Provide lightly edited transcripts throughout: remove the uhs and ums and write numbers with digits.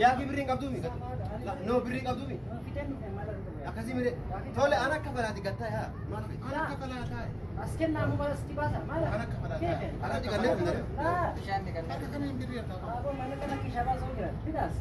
Yaa birriin qabduumi. No birriin qabduumi. Akkasii mire tole ana akka falaati gattaa yaa maal fedhe? Ana akka falaa taa'e. As kennaa mu baas ti baasa maal? Ana akka falaa taa'e. Ana dhiqannee dhufne. Bishaan dhiqannee. Akka kamiin birrii harkaa qabu? Aboo maallaqa nakki shabaa soo jira. Fidaas.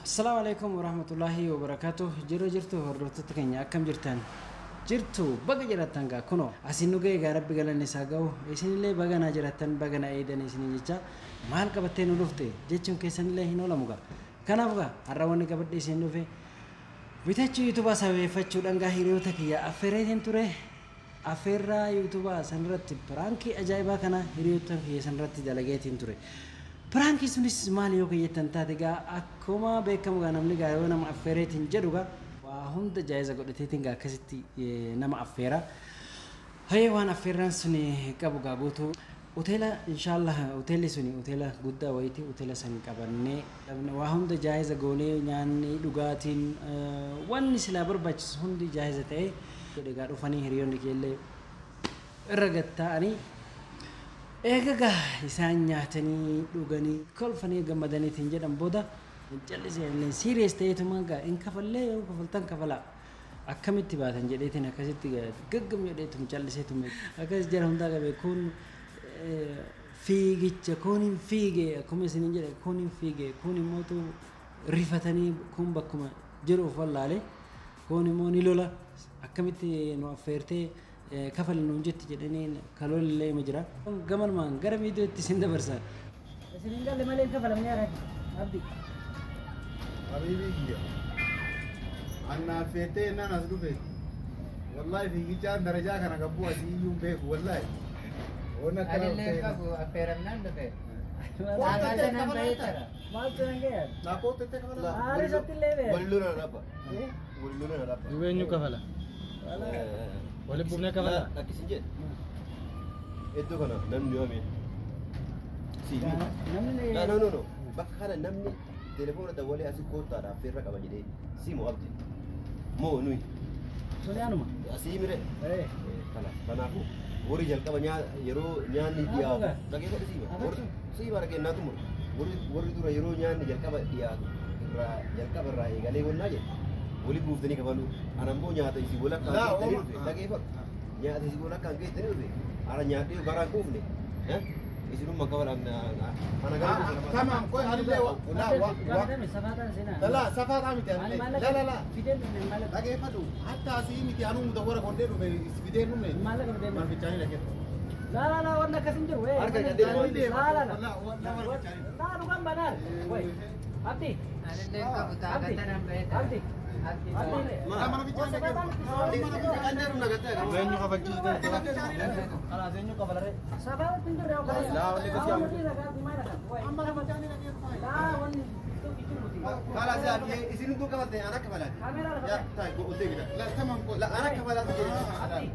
Assalaamu alaikum warahmatullaahi wabarakaatuh. Jiruu jirtu hordoftoota keenya akkam jirtan? Jirtu baga jiraattan gaa kunoo asiin nu ga'e gaa rabbi galanni isaa ga'u isinillee baga naa jiraattan baga naa eedan isinii jecha maal qabattee nu dhufte jechuun keessanillee hin oolamu gaa. Kanaaf gaa har'a wanni qabadhe isin dhufe bitachuu yuutubaa sabeeffachuudhaan gaa hiriyoota kiyya affeereetiin ture. Affeerraa yuutubaa sanirratti piraankii ajaa'ibaa kana hiriyoota kiyya sanirratti dalageetiin ture. Piraankii sunis maal yoo keeyyattan taate gaa akkuma beekamu gaa namni gaa yoo nama affeereetiin jedhu gaa waa hunda jaayiza godhateetiin gaa akkasitti nama affeera. Hayyee waan affeerraan sun qabu gaa guutuu hoteela inshaallah hoteelli suni hoteela guddaa wayiiti hoteela san qabannee waa hunda jaayiza goonee nyaanni dhugaatiin wanni silaa barbaachisu hundi jaayiza ta'ee jedhe gaa dhufanii hiriyoonni keellee irra gatta'anii eega gaa isaan nyaatanii dhuganii kolfanii gammadaniitiin jedhan booda callisee illee siiriyees ta'eetuma gaa in kafallee yoo kafaltan kafalaa akkamitti baatan jedheetiin akkasitti gaggam jedheetum calliseetum akkas jara hundaa qabe kun fiigicha kun hin fiige akkuma isiniin jedhe kun hin fiige kun immootu rifatanii kun bakkuma jiru of wallaale kun immoo ni lola akkamitti nu affeertee kafali nuun jetti jedhanii kaloolillee ima jira. Gamanumaan gara viidiyootti isin dabarsa. Isin hin galle malee hin kafalamne yaa Abdi. Habiibii kiyya. Annaa feetee naan as dhufe. Wallaahi fiigichaan darajaa kana gabbuu asii iyyuu hin beeku wallaahi. Waan akkana Anillee qabu affeeramnaan dhufe. Dhaagaa bahee jira. Maaltu nan ga'e? Naa koottee kafalaa. Aarii isatti illee beera. Wali lola dhabba. Wali lola dhabba. Duuba eenyu kafala? Waliin buufnee kafala? Akkisin jedhe. Iddoo kana namni yoo miidhe. Si. Namni No no no. Bakka kana namni telefoona dawwalee asii koottaadha affeerra qaba jedhee si moo abdi. Moo nuyi. Suni anuma. Asii mire. Kanaafuu warri jalqaba yeroo nyaanni dhiyaatu dhageeffadhu siima. Siima dhageenyaa tumur. Warri dura yeroo nyaanni jalqaba dhiyaatu irraa jalqaba irraa eegalee wannaa jedhe. Wali buuftanii kafaluu. Ana immoo nyaata isii walakkaan geettanii dhufe dhageeffadhu. Nyaata isii walakkaan geettanii dhufe. Ara nyaadhee garaan quufne. Isinummaa kafalaan ana gara Tamam koy anillee la wa wa. La safaa miti anillee. La la la. Fideen dhufne maallaqa. Dhageeffadhu hatta asii miti anuu mudawwara godhee dhufe fideen dhufne. Maallaqa fideen Mana fichaanii dhageeffadhu. La la la wanni akkas hin jiru. Harka dhiqadhee La la la. La la mana fichaanii. La dhugaan banaal. Wai. Abdi. Anillee qabu taagaa tanaan bahee jira. Abdi. Abdi. La mana fichaanii dhageeffadhu. Duuba eenyu kafalchiisuu danda'a? Kalaas eenyu kafala ree? Safaatti hin jirre. La wanni akkas La Amma mana fichaanii dhageeffadhu. La wanni tokkichi nuti. Kalaas isin hunduu kafalte ana kafalaati. Kaameeraa lafa Yaa taa'e ol deebita. La tamam koy. La ana kafalaati jedhe. Abdi.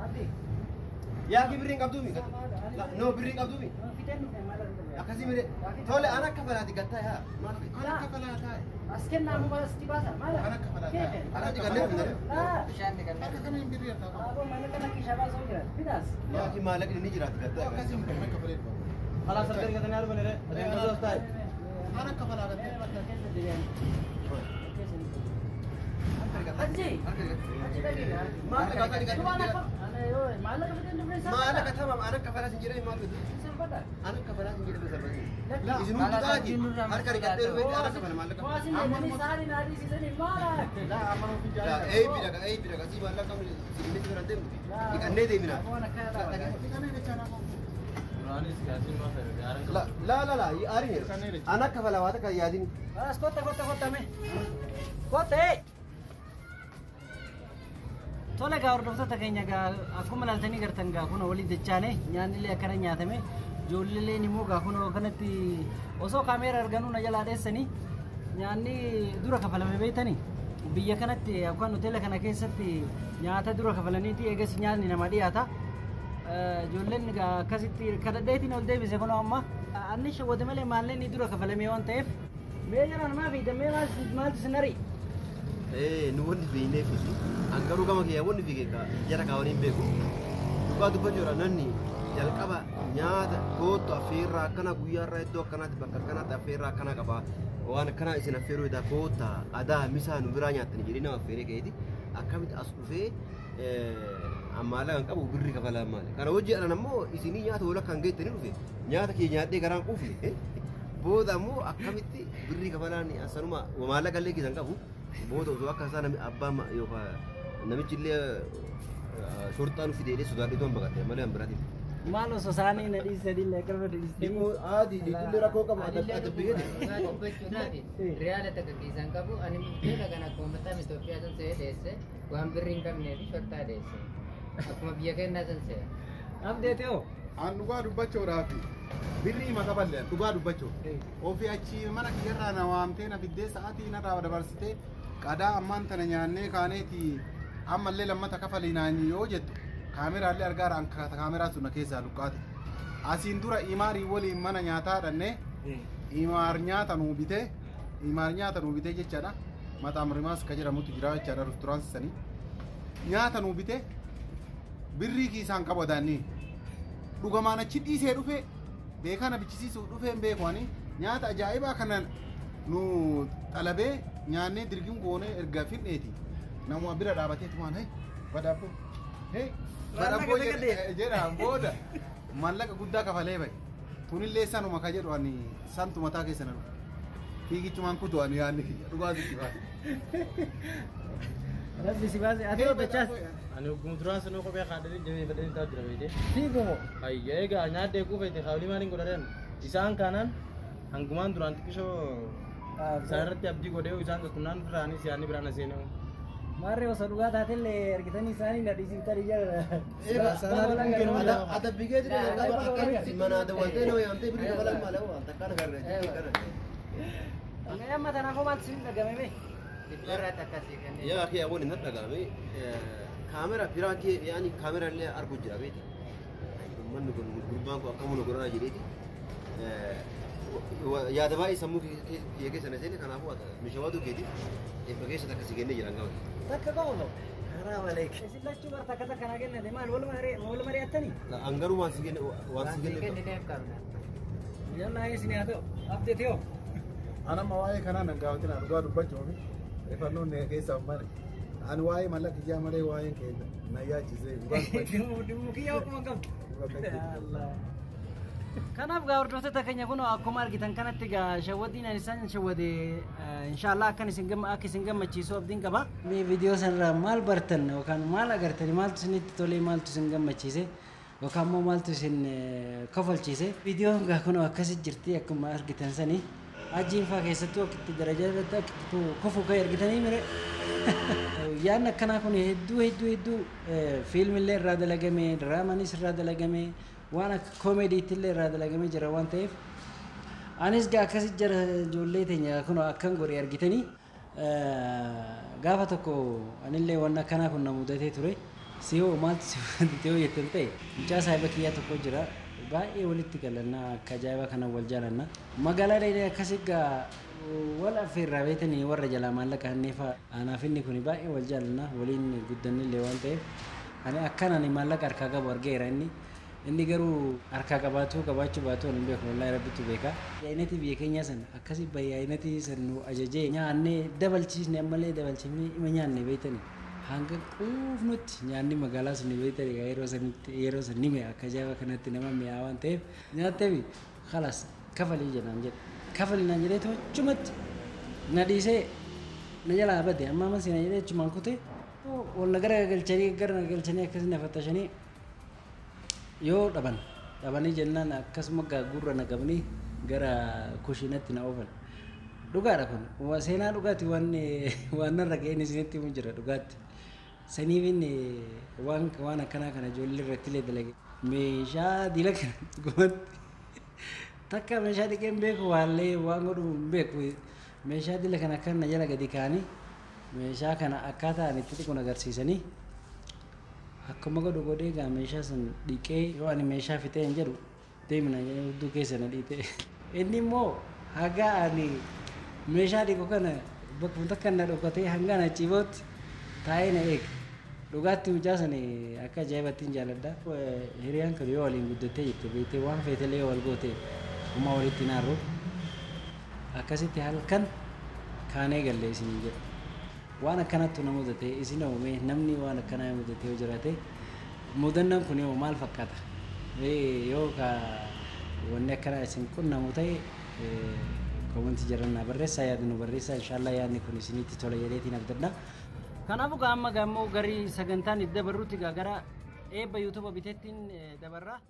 Abdi. Yaa birriin qabduumi. No birriin qabduumi. Fideen dhufne maallaqa. Akkasii mire tole ana kafalaati gattaa yaa maal fedhe? Ana akka falaa taa'e. As kennaa mu baas ti baasa maal? Ana akka falaa taa'e. Ana dhiqannee dhufne. La. Bishaan dhiqannee. Akka kamiin birrii harkaa qabu? Aboo maallaqa nakki shabaa soo jira. Fidaas. Yaa maallaqni ni jiraati gattaa. Akkasii miti ana kafalee dhufa. Kalaas harka dhiqatanii arganii ree? Taa'e. Ana akka falaa gattee. Bakka keessa deebi'an. Keessa ni. Achi. Achi dhageenya. Maallaqa dhiqannee. Ana yoo maallaqa fideen dhufne Maallaqa tamam ana kafalaa sin jedhee maal fedhe? Salphata. Ana kafalaa sin jedhee salphate. La Isin hundi taati harka dhiqadhee dhufe ana kafala maallaqa. Waasin jedhanii saanii naadhiisisanii maala? La amma mana fichaanii. Eebbi dhaqa eebbi dhaqa si maallaqa si inni bira deemtu dhiqannee deemina. Aboon akkana ta'a. Dhiqannee jechaa naa qabu. Duraanis gaasiin maa fedhe gaara La la la la aariin ana kafala waa takka yaadin. As kotta kotta kotta mee. Kotta ee. Tole gaa hordoftoota keenya gaa akkuma ilaaltanii gartan gaa kun waliin dachaane nyaannillee akkana nyaatame ijoolleen immoo gaa kun kanatti osoo kaameera arganuu na jalaa dheessanii nyaanni dura kafalame beektanii biyya kanatti yookaan hoteela kana keessatti nyaata dura kafalaniiti eegas nyaanni nama dhiyaata. Ijoolleen gaa akkasitti kadhadheetiin ol deebise kun amma anni shawwate malee maalleen dura kafalame waan ta'eef mee jaraan maa fiida mee maaltu sin ari? Nu wanni fiineef an garuu gama kiyya wanni fiige jara kaawwanii hin beeku. Dhugaa dubbachuudha namni jalqaba Nyaata kootu affeerraa akkana guyyaarraa iddoo akkanaatti bakka akkanaatti affeerraa akkana qaba. Waan akkanaa isin affeeruu edaa koota adaa misaa nu biraa nyaatani jedhee nama affeeree ka'eeti. Akkamitti as dhufee ammaala kan qabu birri kafalaa maali. Kana hojii anan ammoo isinii nyaata wal kan geettanii dhufe nyaata kee nyaadhee garaan quufne. Booda ammoo akkamitti birri kafalaan sanuma maallaqa illee keessan qabu. Booda osoo akka isaa namni abbaa yookaan namichi illee shorxaa nu fidee sodaadhee toon baqate malee an biraatiin. Maal osoo isaanii na dhiisanii akkana dhiisanii. Dhimmo aadii dhiiqillee rakkoo qabu adabbiyyee. Dhugaa dubbachuudhaafi riyaala takka keessaan qabu ani biyya kana akkuma maxxansa Itoophiyaa san se'ee dheesse waan birri hin qabnee fi shorxaa dheesse akkuma biyya keenyaa san se'e. Abdeetee hoo? An dhugaa dubbachuudhaaf birrii mata ballean dhugaa dubbachuu. Ofii achi mana kiyyarraa na waamtee na fiddee sa'aatii narraa dabarsitee qadaa ammaan tana nyaannee kaaneeti ammallee lammata kafalii naan yoo jettu kaameraallee argaara an kaameraa sun na keessaa luqqaate. Asiin dura imaarii waliin mana nyaataa dhannee imaar nyaata nuu bitee imaar nyaata nuu bitee jechaadha. Maxaam rimaas ka jedhamutu jira jechaadha resturaansi sanii. Nyaata nuu bitee birrii kiisaan qabu adaannii. Dhugamaan achi dhiisee dhufee beekaa na bichisiisuuf dhufee hin beeku ani nyaata ajaa'ibaa kana nu xalabee nyaannee dirgin goonee erga finneeti. Namuma bira dhaabatee tumaan hee badaabboo hee badaabboo jedhaan booda maallaqa guddaa kafalee bahe. Kunillee sanuma ka jedhu ani santu mataa keessa na dhufe. Fiigichumaan kutu ani yaadni kiyya dhugaa sitti baase. Rabbi si baase ati hoo dachaas. Ani hogguma duraan sanuu kophee kaadhanii jabeeffadhanii taa'u jira beekte. Fiigumoo. Hayya egaa nyaadhee kuufeete kaawlii maaliin godhadhan isaan kaanaan hangumaan duraan xiqqishoo isaan irratti abdii godhee isaan tokkumnaan firaanis yaadni biraan aseenuu. Maarree osoo dhugaa taatellee argitanii isaanii na dhiisiftan jala. Adabbiyyee jira akkamitti mana dawwaltee nama yaamtee birri kafalaan maali waan takkaan agarra. Amma tanaafuu maaltu isin dhagame mee? Dhibbarraa takka sii kennee. Yaa kee awwal hin dhagame kaamera piraankii yaani kaamera illee argu jira beeti. Uummanni kun gurbaan kun akkamuma godhaa jedheeti. Yaada baay'ee sammuu kee keessa na seene kanaafuu meeshaa keeti eebba keessa takka si kennee jiran qaba. Takka qofa. Karaa malee. Isin lachuu bar takka takka naa kennate maal wal mari'attanii? An garuu waan si kenne waan si Waan sii kenne. kennineef qabna. Yallaa isin haa ta'u. Abdeetee hoo? An amma waa'ee kanaa nan gaafatina dhugaa dubbachuuf rifannoon na keessaa malee. Ani waa'ee mallaqa kiyyaa malee waa'een keenya na yaachisee dhugaa dubbachuuf. Dhimmu kiyyaa akkuma qabdu. Kanaaf gaa hordoftoota keenya kun akkuma argitan kanatti gaa shawwadiin ani isaan shawwade inshaallah akkan isin gamma akka isin gammachiisu abdiin qaba. Mee viidiyoo sanarraa maal bartan yookaan maal agartani maaltu isinitti tolee maaltu isin gammachiise yookaan immoo maaltu isin kofalchiise. Viidiyoon gaa kun akkasi jirti akkuma argitan sanii. Ajiin faa keessattuu akka itti darajaa irratti akka itti kofu ka'e argitanii mire. Yaadni akkanaa kun hedduu hedduu hedduu fiilmillee irraa dalagame diraamaanis irraa dalagame waan akka koomeediitti illee irraa dalagamee jira waan ta'eef anis gaa akkasi jara ijoollee teenya kun akkan godhe argitanii gaafa tokko anillee waan akkanaa kun na mudatee ture si hoo maaltu si mudatee hoo jettan ta'e mucaa saahiba kiyyaa tokko jira baay'ee walitti galannaa akka ajaa'ibaa kana wal jaalanna magaalaa dheedhee akkasi gaa wal affeerraa beetanii warra jalaa maallaqa hanneefaa anaaf inni kun baay'ee wal jaalanna waliin guddannillee waan ta'eef ani akkan ani maallaqa harkaa qabu argeera inni inni garuu harkaa qabaatu qabaachuu baatu ani hin beeku wallaahi rabbitu beeka. Yaa'inati biyya keenyaa sana akkasi yaa'inati san nu ajajee nyaannee dabalchiisne ammallee dabalchiifnee ima nyaanne beektani hanga quufnutti nyaanni magaalaa sun beektani yeroo sanitti yeroo san ni mi'a akka ajaa'iba kanatti nama mi'aa waan ta'eef nyaatteefi khalaas kafalii jedhaan jedhe kafalii naan jedhee achumatti na dhiisee na jalaa bade amma amma seenaa jedhee achumaan kutee ol na gara galchanii gara na galchanii akkasii na fattashanii yoo dhaban dhabanii jennaan akkasuma gurra na qabanii gara kushiinatti na oofan. Dhugaadha kun seenaa dhugaati waan waan narra ga'een isinitti himu jira dhugaatti. Saniif inni waan akkanaa kana ijoollee irratti illee dalage meeshaa dila kana dhugumatti takka meeshaa dhiqee hin beeku waallee waan godhu hin beeku meeshaa dila kana akka na jala gadi kaanii meeshaa kana akkaataa ani itti dhiqu agarsiisanii akkuma godhu godhee gaa meeshaa san dhiqee yoo ani meeshaa fixee hin jedhu deemina jedhee hudduu keessa na dhiite. Inni immoo haga ani meeshaa dhiqu kana bakkuma takka na dhokatee hanga na ciibootti taa'ee na eega. Dhugaatti mucaa sana akka ajaa'ibatti hin jaaladha. Hiriyaan kun yoo waliin guddattee jirte beektee waan feetelee yoo wal goote homaa walitti hin aarru. Akkasitti halkan kaanee galle isiniin jedha. Waan akkanattu na mudate isin oomee namni waan akkanaa mudate yoo jiraate mudannaan kun yoo maal fakkaata? Yoo ka wanni akkanaa isin qunnamu ta'e comment jarannaa barreessaa, yaadni nu barreessaa. Inshaallah yaadni kun isinitti tola jedheetiin abdadha. Kanaafuu gaa amma gaammoo garii sagantaan itti dabarruutti gaa gara eebba YouTube biteettiin dabarra.